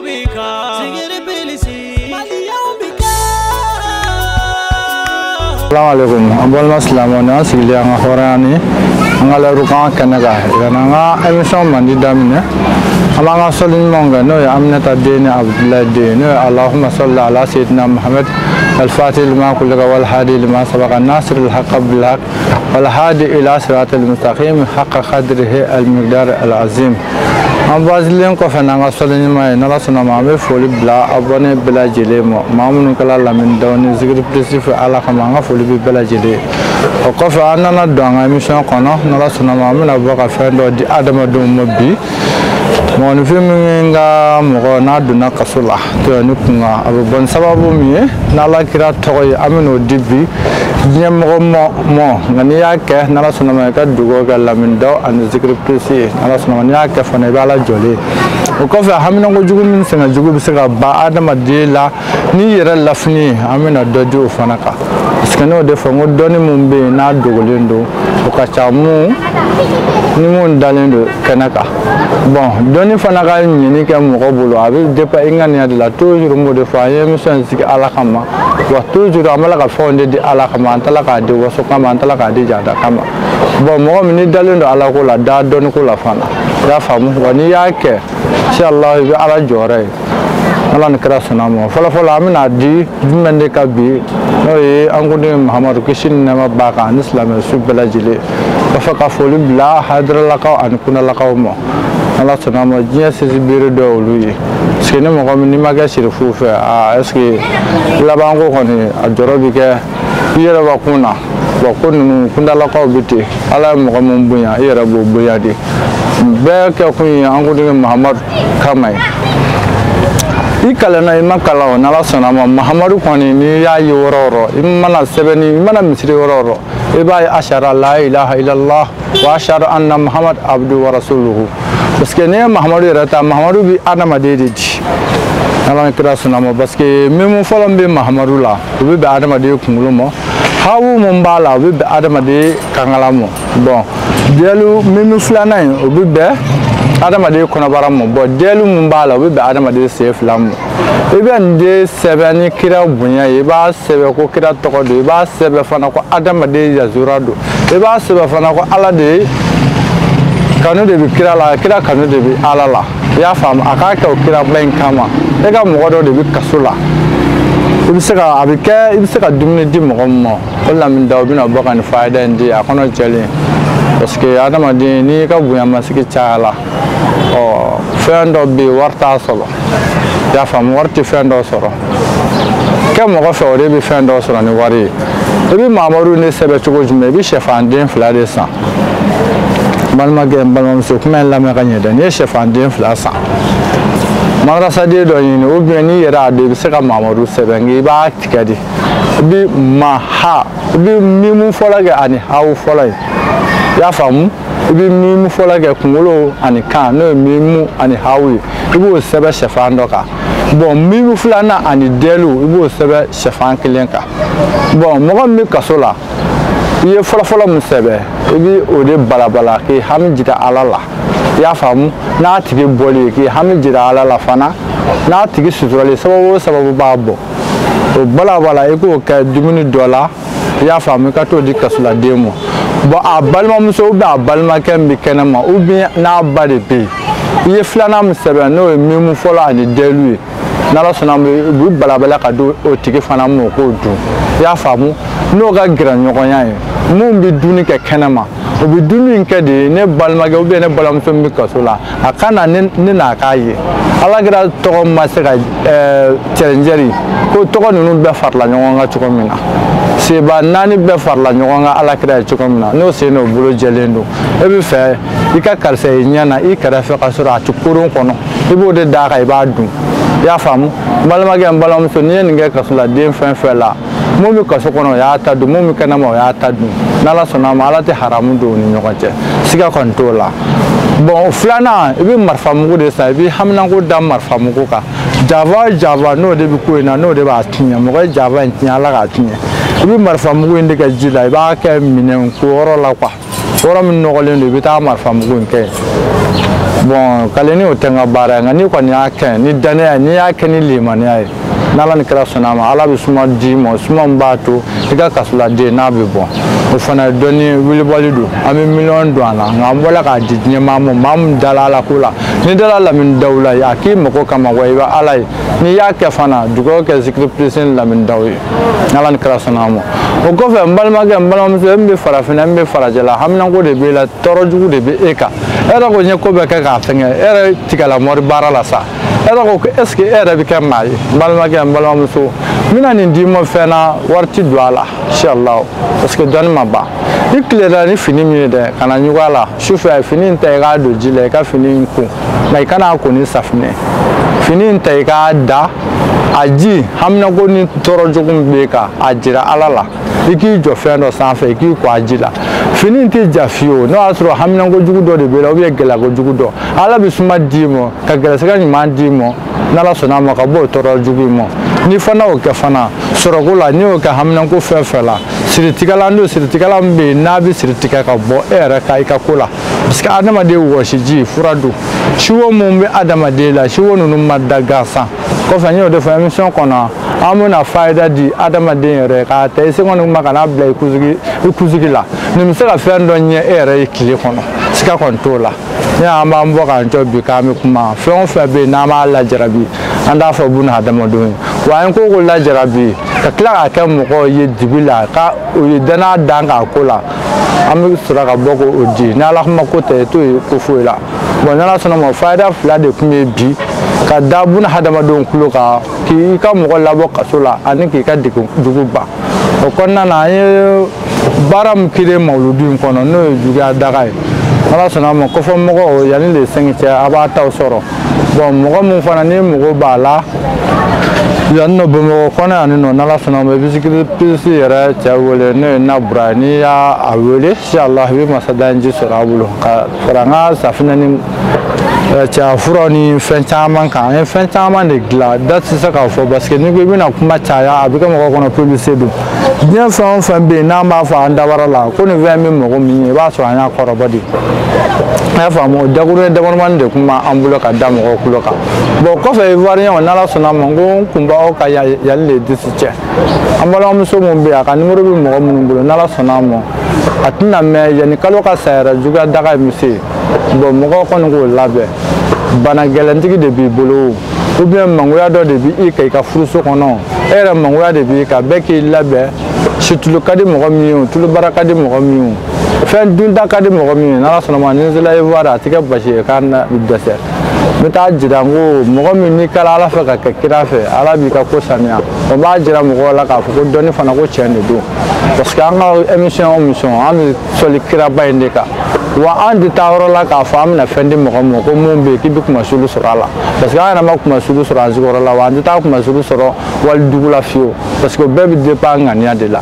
bɛ kan Zikiri Plus Maliyɛnw bɛ kan. Salamu alaikum, an balima silamɛw, ni an sigilen an ka hɔrɔnya ni an ka layirukan kɛnɛ kan, yanni an ka émission mandi daminɛ, an b'an ka sɔli ɲumanw kɛ, n'o ye Aminata den ni Abudulayi den, n'o ye Allahumma salli ala sayyidina Muhammad al-fatih lima kulika wal hadi lima sabaka nasir al-haqq bil haqq wal hadi ila siratil mustaqim haqqa qadrihi al-miqdar al-azim. An basilen kɔfɛ n'an ka sɔli ɲuman ye, n'Ala sɔnna ma, an bɛ foli bila abonné bɛɛ lajɛlen ma, maa minnu kɛla laminidaw ni Zikiri Plus fɛ Ala kama, an ka foli bɛ bɛɛ lajɛlen. O kɔfɛ, an nana don an ka émission kɔnɔ, n'Ala sɔnna ma, an bɛna bɔ ka fɛn dɔ di adamadenw ma bi. Mɔgɔninfin min ka mɔgɔ n'a donna kaso la tɔɲɔni kunkan, a bɛ bɔ ni sababu min ye n'Ala kira tɔgɔ ye, an bɛn'o di bi diɲɛ mɔgɔ mɔ. Nka n'i y'a kɛ, n'Ala sɔnna ma, i ka dugawu kɛ laminidaw ani Zikiri Plus ye. N'Ala sɔnna ma, n'i y'a kɛ fana, i bɛ Ala jɔlen. O kɔfɛ, haminanko jugu min, sɛgɛn jugu bɛ se ka ban adamaden la n'i yɛrɛ lafini ye, an bɛna dɔ di o fana kan, parce que n'o de fɔ n ko dɔnni min bɛ yen n'a dogolen don, o ka ca mun ni mun dalen don kɛnɛ kan. Bon, dɔnni fana ka ɲini kɛ mɔgɔ bolo, a bɛ dépend i ŋaniya de la. Toujours n b'o de fɔ, an ye émission in sigi Ala kama, wa toujours an b'a la ka fɛnw de di Ala kama, an tala k'a di waso kama, an tala k'a di jada kama. Bon, mɔgɔ min n'i dalen don Ala ko la, da dɔnni ko la fana, i y'a faamu wa? N'i y'a kɛ, inshallah, i bɛ Ala jɔyɔrɔ ye, Ala ni kira sɔnna ma. Fɔlɔ fɔlɔ, an bɛna di jumɛn de ka bi, n'o ye an kuntigi Mahamadu, kisi ni nɛɛma b'a kan ani silamɛ su bɛɛ lajɛlen. Kɔfɛ, ka foli bila Hayidaralakaw ani Kunalakaw ma, Ala sɔnna ma, diɲɛ sisi bere dɔ olu ye, parce que ni mɔgɔ min n'i ma kɛ sirifu fɛ, aa, est ce que labanko kɔni a jɔrɔ bɛ kɛ i yɛrɛ bakun na. Bon, ko ninnu kundalakaw bɛ ten, Ala ye mɔgɔ min bonya, i yɛrɛ b'o bonya de. Bɛɛ kɛ kun ye an kuntigi Mahamadu kama ye. I kalanna, i ma kalan o, n'Ala sɔnna ma, Mahamadu kɔni, n'i y'a ye yɔrɔ o yɔrɔ, i mana sɛbɛnni, i mana misiri yɔrɔ o yɔrɔ, i b'a ye ashara la ilaha illallah wa ashara anna Muhammad abdu wa rasuluhu. Parce que n'i ye Mahamadu yɛrɛ ta, Mahamadu bɛ adamaden de di, Ala ni kira sɔnna ma, parce que min fɔlɔ min bɛ Mahamadu la, o bɛ bɛn adamaden kunkolo ma. Hawu mun b'a la, o bɛ bɛn adamaden kankala ma. Bon, dɛlu min filanan in, o bɛ bɛn adamaden kɔnɔbara ma. Bon, dɛlu mun b'a la, o bɛ bɛn adamaden sen fila ma. I bɛ nin de sɛbɛn ni kira bonya ye, i b'a sɛbɛn ko kira tɔgɔ don, i b'a sɛbɛn fana ko adamaden yazura don, i b'a sɛbɛn fana ko Ala de kanu de bɛ kira la, kira kanu de bɛ Ala la. I y'a faamu? A k'a kɛ o kiraba in kama. E ka mɔgɔ dɔ de bɛ kaso la, i bɛ se ka a bɛ kɛ, i bɛ se ka dumuni di mɔgɔ min ma, o lamini da, o bɛna bɔ ka nin fayida in di a kɔnɔ jɛlen, parce que adamaden n'i ka bonyamasigi cayala, ɔ fɛn dɔ bɛ yen, wari t'a sɔrɔ. I y'a faamu? Wari tɛ fɛn dɔ sɔrɔ kɛ mɔgɔ fɛ, o de bɛ fɛn dɔ sɔrɔ ni wari ye. I bɛ Mamadu ne sɛbɛn cogo jumɛn? I bɛ sɛfan fila de san. N balimakɛ, n balimamuso, kuma in lamɛn ka ɲɛ dɛ. N'i ye sɛfan den fila san, madrasaden dɔ ɲini, ou bien n'i yɛrɛ y'a dɔn, i bɛ se ka Mamadu sɛbɛn, nka i b'a tigɛ de. I bɛ ma ha, i bɛ mimu fɔlɔ kɛ ani hawu fɔlɔ ye, i y'a faamu? I bɛ mimu fɔlɔ kɛ, kunkolo ani kan, n'o ye mimu ani hawu ye, i b'o sɛbɛn sɛfan dɔ kan. Bon, mimu filanan ani dɛlu, i b'o sɛbɛn sɛfan kelen kan. Bon, mɔgɔ min bɛ kaso la, i ye fɔlɔfɔlɔ min sɛbɛn, i bɛ o de balabala k'i hami jira Ala la, i y'a faamu? N'a tigi bɔli ye, k'i hami jira Ala la fana, n'a tigi suturali, sababu o sababu b'a bɔ, o balabala, i k'o kɛ dumuni dɔ la, i y'a faamu? I ka t'o di kasoladen ma. Bon, a balimamuso ou bien a balimakɛ min bɛ kɛnɛ ma, ou bien n'a ba de bɛ yen, i ye filanan min sɛbɛn, n'o ye mimu fɔlɔ ani dɛlu ye, n'Ala sɔnna ma, u bɛ balabala ka di o tigi fana ma, o k'o dun, i y'a faamu? N'o ka gɛrɛ ɲɔgɔnya ye, mun bɛ dumuni kɛ kɛnɛ ma, o bɛ dumuni in kɛ de ye ne balimakɛ ou bien ne balimamuso min bɛ kaso la, a ka na ne n'a k'a ye. Ala kɛra tɔgɔ ma se ka cɛrinjɛri ko tɔgɔ ninnu bɛɛ farala ɲɔgɔn kan cogo min na, seba naani bɛɛ farala ɲɔgɔn kan Ala kira ye cogo min na, n'o sen n'o bolo jɛlen don, e bɛ fɛ i ka karisa ye ɲɛ na i kɛrɛfɛ ka sɔrɔ a tɛ koron kɔnɔ, i b'o de d'a kan, i b'a dun, i y'a faamu? N balimakɛ, n balimamuso, n'i ye nin kɛ kaso la den fɛn fɛn la, mun bɛ kaso kɔnɔ, o y'a ta dun, mun bɛ kɛnɛma, o y'a ta dun. N'Ala sɔnna a ma, Ala tɛ haramu don u ni ɲɔgɔn cɛ, siga kɔni t'o la. Bon, filanan, i bɛ marifamugu de san, i bɛ haminanko da marifamugu kan. Java java, n'o de bɛ ko in na, n'o de b'a tiɲɛ, mɔgɔ ye java in tiɲɛ, Ala k'a tiɲɛ. I bɛ marifamugu in de kɛ ji la, i b'a kɛ minɛn ko yɔrɔ la quoi, yɔrɔ min nɔgɔlen don, i bɛ taa marifamugu in kɛ yen. Bon kaleni o tɛ n ka baara ye, nka n'i kɔni y'a kɛ ni danaya ye, n'i y'a kɛ ni limaniya ye, n'Ala ni kira sɔnna a ma, Ala bɛ suma d'i ma, suma min b'a to i ka kasoladen n'a bɛ bɔ. O fana ye dɔnni wulibali don, an bɛ miliyɔn don a la, nka an bɔla k'a di diɲɛ maa ma, maa min dala Ala ko la, n'i dala Lamini Dawu la, a k'i mago kama wa i bɛ Ala ye. N'i y'a kɛ fana, dugawu kɛ zikiri pilisi ni Lamini Dawu ye, n'Ala ni kira sɔnna a ma. O kɔfɛ n balimakɛ, n balimamuso, min bɛ farafinna, min bɛ farajɛla, haminanko de b'e la, tɔɔrɔ jugu de bɛ e kan. E yɛrɛ ko n ye ko bɛɛ kɛ k'a fɛngɛ, e yɛrɛ tigɛla mɔri baara la sa. E yɛrɛ ko est ce que e yɛrɛ bɛ kɛ maa ye? N balimakɛ, n balimamuso, n bɛna nin d'i ma fɛn na, wari ti don a la, inshallah, parce que dɔnni ma ban. I tilela ni fini min ye dɛ, kana ɲugu a la. Sufɛ fini in ta i k'a don ji la, i ka fini in ko, nka i kana ko ni safunɛ. Fini in ta i k'a da a ji, haminako ni tɔɔrɔ jugu min b'e kan, a jira Ala la. I k'i jɔ fɛn dɔ sanfɛ, i k'i ko a ji la. Fini in tɛ ja fiyewu, n'o y'a sɔrɔ haminako jugu dɔ de b'e la, ou bien gɛlɛyako jugu dɔ. Ala bɛ suma d'i ma, ka gɛrɛsɛgɛ ɲuman d'i ma, n'Ala sɔnna a ma, ka bɔ o tɔɔrɔ jugu in ma. N'i fana y'o kɛ fana sɔrɔko la, n'i y'o kɛ haminako fɛn fɛn la, siritigɛla n'o siritigɛla min bɛ yen n'a bɛ siri tigɛ ka bɔ e yɛrɛ ka i ka ko la, parce que adamaden wɔsiji fura don. Siwo mun bɛ adamaden la, siwo ninnu ma da gansan. Kɔfɛ n y'o de fɔ émission kɔnɔ, an bɛna fayida di adamaden yɛrɛ k'a ta i senkɔni ma ka n'a bila i kunsigi la. Nin bɛ se ka fɛn dɔ ɲɛ e yɛrɛ ye tile kɔnɔ, siga kɔni t'o la. Ni an b'an bɔ k'an jɔ bi k'an bɛ kuma, fɛn o fɛn bɛ yen n'an b'a lajarabi, an t'a fɔ buna hadamadenw ye. Wa an ko lajarabi ka tila k'a kɛ mɔgɔw ye dibi la, ka o ye danaya dan k'a ko la, an bɛ sɔrɔ ka bɔ k'o di. Ni Ala kuma ko tɛ, i t'o ye ko foyi la. Bon n'Ala sɔnna ma, fayida fila de tun bɛ bi ka da buna hadamadenw tulo kan, k'i ka mɔgɔ labɔ kaso la ani k'i ka degun jugu ban. O kɔnɔna na, an ye baara min kelen mawuludu in kɔnɔ, n'o ye juguya daga ye. Ala sɔnna a ma, kɔfɛ mɔgɔw yanni le 5 cɛ, a b'a taw sɔrɔ. Bon mɔgɔ min fana ni mɔgɔ b'a la yan nɔ Bamakɔ kɔnɔ yan nɔ, n'Ala sɔnna a ma, i bɛ zikiri pilisi yɛrɛ cɛ wele, n'o ye Nabura ye. N'i y'a wele, inshallah, i bɛ masadanji sɔrɔ a bolo ka fara an ka safinɛ ni cɛya furaw ni fɛn caman kan. An ye fɛn caman de dilan, da tɛ se k'a fɔ, parce que n'i ko i bɛna kuma caya, a bɛ kɛ mɔgɔ kɔnɔ publicité don. Diɲɛ fɛn o fɛn bɛ yen n'an b'a fɔ an dabara la ko nin fɛn bɛ mɔgɔ min ye, i b'a sɔrɔ an y'a kɔrɔbɔ de. A y'a faamu, o dakuruɲɛ damadamani de tun b'an bolo ka da mɔgɔw tulo kan. Bon kɔfɛ Ivoirien, n'Ala sɔnna a ma, n ko n kun b'aw ka yanni le 10 cɛ. An balimamuso min bɛ yen, a ka nimoro bɛ mɔgɔ minnu bolo, n'Ala sɔnna a ma, a tɛna mɛn yanni kalo ka sa yɛrɛ, juguya daga in bɛ se. Bon mɔgɔw kɔni k'o labɛn. Bana gɛlɛntigi de b'i bolo, ou bien mangoya dɔ de b'i kan i ka furuso kɔnɔ, e yɛrɛ mangoya de b'i kan, bɛɛ k'i labɛn. Situlu ka di mɔgɔ min ye o, tulubara ka di mɔgɔ min ye o, fɛn dunta ka di mɔgɔ min ye, n'Ala sɔnna ma, ni n sera Ivoire a tɛ kɛ basi ye k'a na dɛsɛ. N bɛ taa jira n ko mɔgɔ min n'i kɛra Ala fɛ ka kɛ kira fɛ, Ala b'i ka ko saniya. O b'a jira mɔgɔw la k'a fɔ ko dɔnni fana ko tiɲɛ de don, parce que an ka émission o émission, an bɛ sɔli kiraba in de kan. Wa an tɛ taa yɔrɔ la k'a fɔ an bɛna fɛn di mɔgɔ ma ko mun bɛ yen k'i bɛ kumasulu sɔrɔ a la, parce que an yɛrɛ ma kumasulu sɔrɔ an sigiyɔrɔ la, wa an tɛ taa kumasulu sɔrɔ wali dugu la fiyewu, parce que o bɛɛ bɛ dépend ŋaniya de la.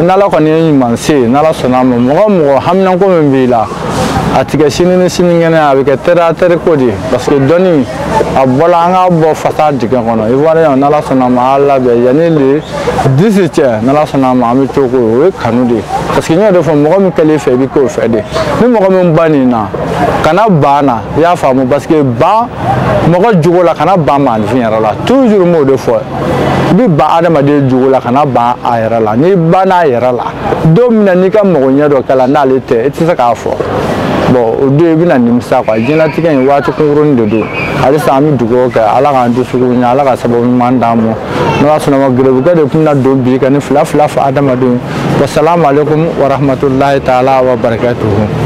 N'Ala kɔni ye ɲuman se, n'Ala sɔnna a ma, mɔgɔ o mɔgɔ haminanko min b'i la, a ti kɛ sini ni sinikɛnɛ, a bɛ kɛ terre à terre ko de ye, parce que dɔnni a bɔla an k'a bɔ fasa dingɛ kɔnɔ. Ivoirien, n'Ala sɔnna a ma, a labɛn yanni le 10 cɛ, n'Ala sɔnna a ma, an bɛ to ko o ye kanu de ye, parce que n y'o de fɔ, mɔgɔ min kɛl'i fɛ, i bɛ k'o fɛ de. Ni mɔgɔ min ba nin na, kana ban na, i y'a faamu, parce que ban mɔgɔ jogo la, kana ban maanifin yɛrɛ la. Toujours n b'o de fɔ, i bɛ ban adamaden jogo la, kana ban a yɛrɛ la. N'i banna a yɛrɛ la, don min na n'i ka magoɲɛ dɔ kɛla n'ale tɛ, i tɛ se k'a fɔ. Bon o don i bɛna nimisa quoi. Diɲɛlatigɛ in waati kunkurunin de don. Halisa an bɛ dugawu kɛ, Ala k'an dusukun ɲɛ, Ala ka sababu ɲuman d'an ma. N'Ala sɔnna ma, gɛrɛbukɛ de tun bɛna don bi ka ni fila fila fɔ adamadenw. Wasalamu aleykum wa rahmatulahi taala wa barakatuhu.